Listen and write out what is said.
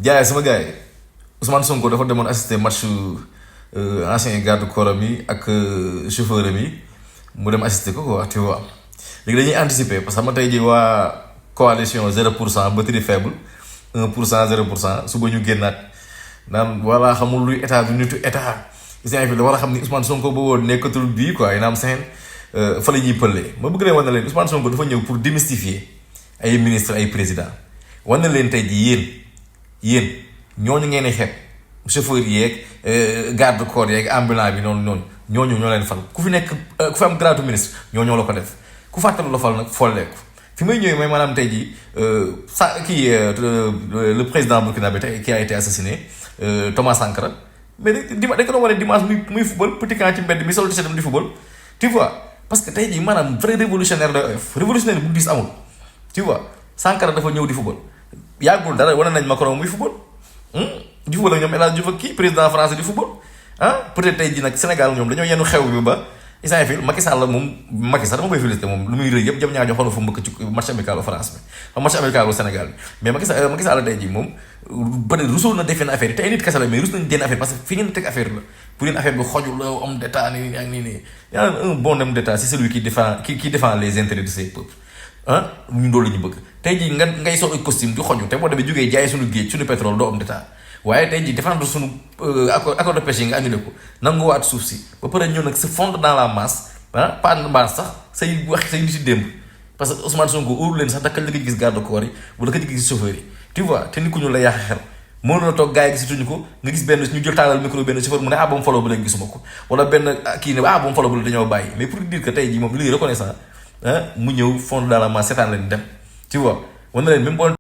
jaay sama gars yi Ousmane Sonko dafa demoon assister match ancien garde corps mi ak chauffeur mi mu dem assister ko quoi tu vois léegi dañuy anticiper parce que xam nga tey jii waa coalition 0% batterie faible 1% 0% suba ñu génnaat naan voilà xamul luy état bi nitu état isaan fi la war a xam ni Ousmane Sonko ba woon nekkatul bii quoi yi naam seen fa la ñuy pëllee ma bëgg leen war na leen Ousmane Sonko dafa ñëw pour démystifier ay ministre ay président war na leen tey jii yéen ñooñu ngeen di xeeb chauffeur yeeg garde corps yeeg ambulant bi noonu ñooñu ñoo leen fal ku fi nekk ku fi am grade ministre ñoo la ko def ku fàttalu la fal nag folleeku fi may ñëwee mooy maanaam tey jii le président burkinabé tey qui a été assassiné Thomas Sankara mais dañ ko doon wane dimanche muy football petit camp ci mbedd mi solo t-shirt di football tu vois parce que tey jii maanaam vrai révolutionnaire la révolutionnaire bu gis amul tu vois Sankara dafa ñëw di football yàggul dara wane nañ Macron muy football di football ak ñoom El Hadj Diouf ak kii président français di football peut-être tey jii nag Sénégal ñoom dañoo yenn xew bi ba isaan fil Macky Sall moom Macky Sall dama koy félicité moom lu muy rëy yëpp jëm ñaa joxoon fa mbëkk ci match amical au France bi xam match amical au Sénégal bi mais Macky Sall tey jii moom ba rusul na defeen affaire yi te ay nit kese la mais rus nañ dénn affaire parce que fi ngeen teg affaire la pour yéen affaire bi xojul la homme d'état nii ak nii yaa un bon homme d'état c'est celui qui défend les intérêts de ses peuples ñun loolu la ñu bëgg tey jii ngay sol costume di xoju te boo demee jógee jaay suñu géej suñu pétrole doo homme d'état waaye tey jii défendre suñu accord de pêche yi nga annulé ko nanguwaat suuf si ba pare ñëw nag se fondre dans la masse pas masse sax say wax say nit démb parce que Ousmane Sonko óolu leen sax dakal la gis garde corps yi wala ka gis chauffeur yi tu vois te nit ku ñu la yàq xel moo na toog gars yi gisatuñu ko nga gis benn ñu jël taalal micro benn chauffeur mu ne ba mu follow ba léegi gisuma ko wala benn kii ne ba mu follow ba léegi dañoo bàyyi mais pour dire que tey jii moom li reconnaissant mu ñëw fondre dans la masse seetaan leen dem tu vois wan na leen même